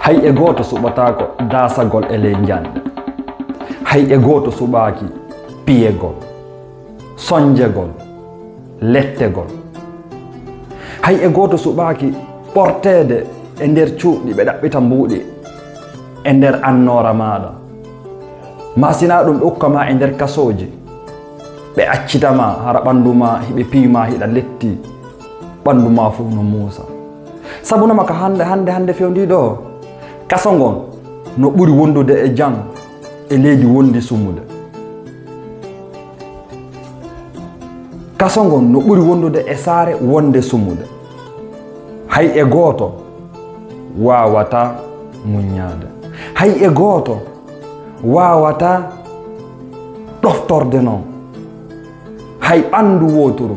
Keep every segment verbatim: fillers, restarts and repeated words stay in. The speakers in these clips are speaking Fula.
Hay e gooto suɓataako daasagol e ley njannde. Hay e gooto suɓaaki piyegol, sonnjegol, lettegol. Hay e gooto suɓaaki ɓorteede e nder cuuɗi ɓe ɗaɓɓita mbuuɗi e nder annoora maaɗa. Maa sinaa ɗum ɓe ukka ma e nder kasooji, ɓe accita ma hara ɓanndu ma hiɓe piyi ma hiɗa letti, ɓanndu ma fof no muusa. Sabu no ma ka hannde, hannde, hannde fewndii ɗo, kaso ngon no ɓuri wondude e jam e leydi wondi sumude. Kaso ngon no ɓuri wondude e saare wonde sumude. Hay e gooto waawataa muññaade. Hay e gooto waawataa ɗoftorde non. Hay ɓanndu wooturu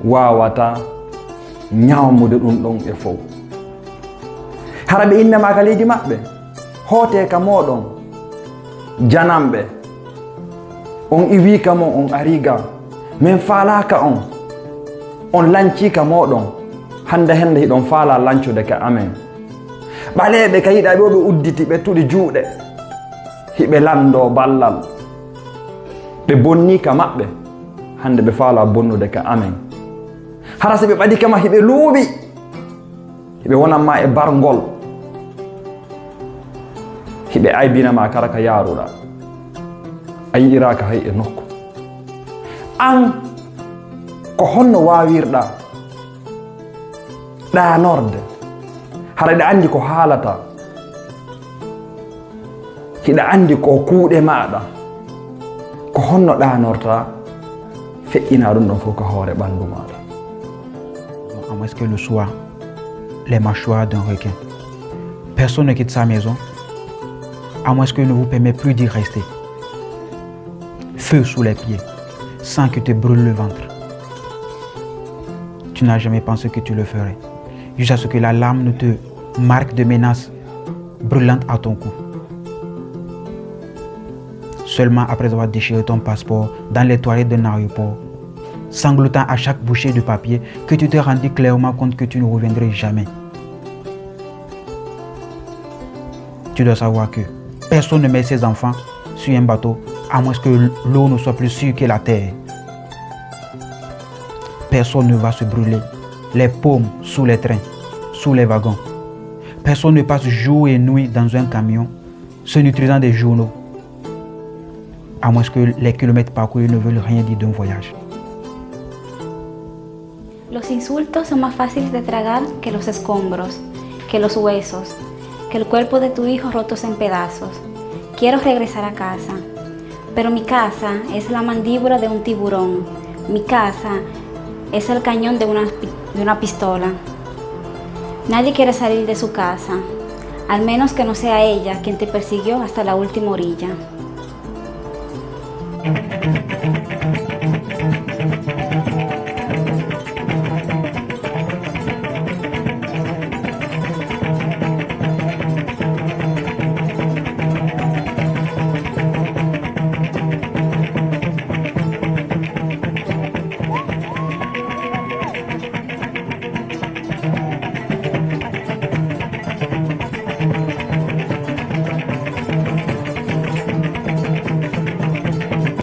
waawataa ñaamude ɗum ɗon e fow. Hara ɓe innama ka leydi maɓɓe, hootee ka mooɗon, jananɓe. On iwii ka mon, on arii ga. Min faalaaka on. On lancii ka mooɗon. Hannde hennde hiɗon faalaa lancude ka amen. Ɓaleeɓe ka yiɗa ɓe, ɓe udditi, ɓe tuɗi juuɗe. Hiɓe lanndoo ballal. Ɓe bonnii ka maɓɓe. Hannde ɓe faalaa bonnude ka amen. Hara si ɓe ɓadike ma hiɓe luuɓi. Hiɓe wonan ma e barngol. Hiɓe aybina ma kala ka yaaruɗa. A yiɗiraaka hay e nokku. An, ko honno waawirɗa ɗaanorde? Hara hiɗa anndi ko haalata. Hiɗa anndi ko kuuɗe maaɗa. Ko honno ɗaanorta feƴƴina ɗum ɗon fof ka hoore ɓanndu maaɗa? À moins que le soir, les mâchoires d'un requin. Personne ne quitte sa maison, à moins que ne vous permet plus d'y rester. Feu sous les pieds, sans que te brûle le ventre. Tu n'as jamais pensé que tu le ferais. Jusqu'à ce que la lame ne te marque de menace brûlante à ton cou. Seulement après avoir déchiré ton passeport dans les toilettes d'un aéroport, sanglotant à chaque bouchée de papier, que tu te rendis clairement compte que tu ne reviendrais jamais. Tu dois savoir que personne ne met ses enfants sur un bateau à moins que l'eau ne soit plus sûre que la terre. Personne ne va se brûler les paumes sous les trains, sous les wagons. Personne ne passe jour et nuit dans un camion se nutrissant des journaux, à moins que les kilomètres parcourus ne veulent rien dire d'un voyage. Los insultos son más fáciles de tragar que los escombros, que los huesos, que el cuerpo de tu hijo rotos en pedazos. Quiero regresar a casa, pero mi casa es la mandíbula de un tiburón. Mi casa es el cañón de una, de una pistola. Nadie quiere salir de su casa, al menos que no sea ella quien te persiguió hasta la última orilla.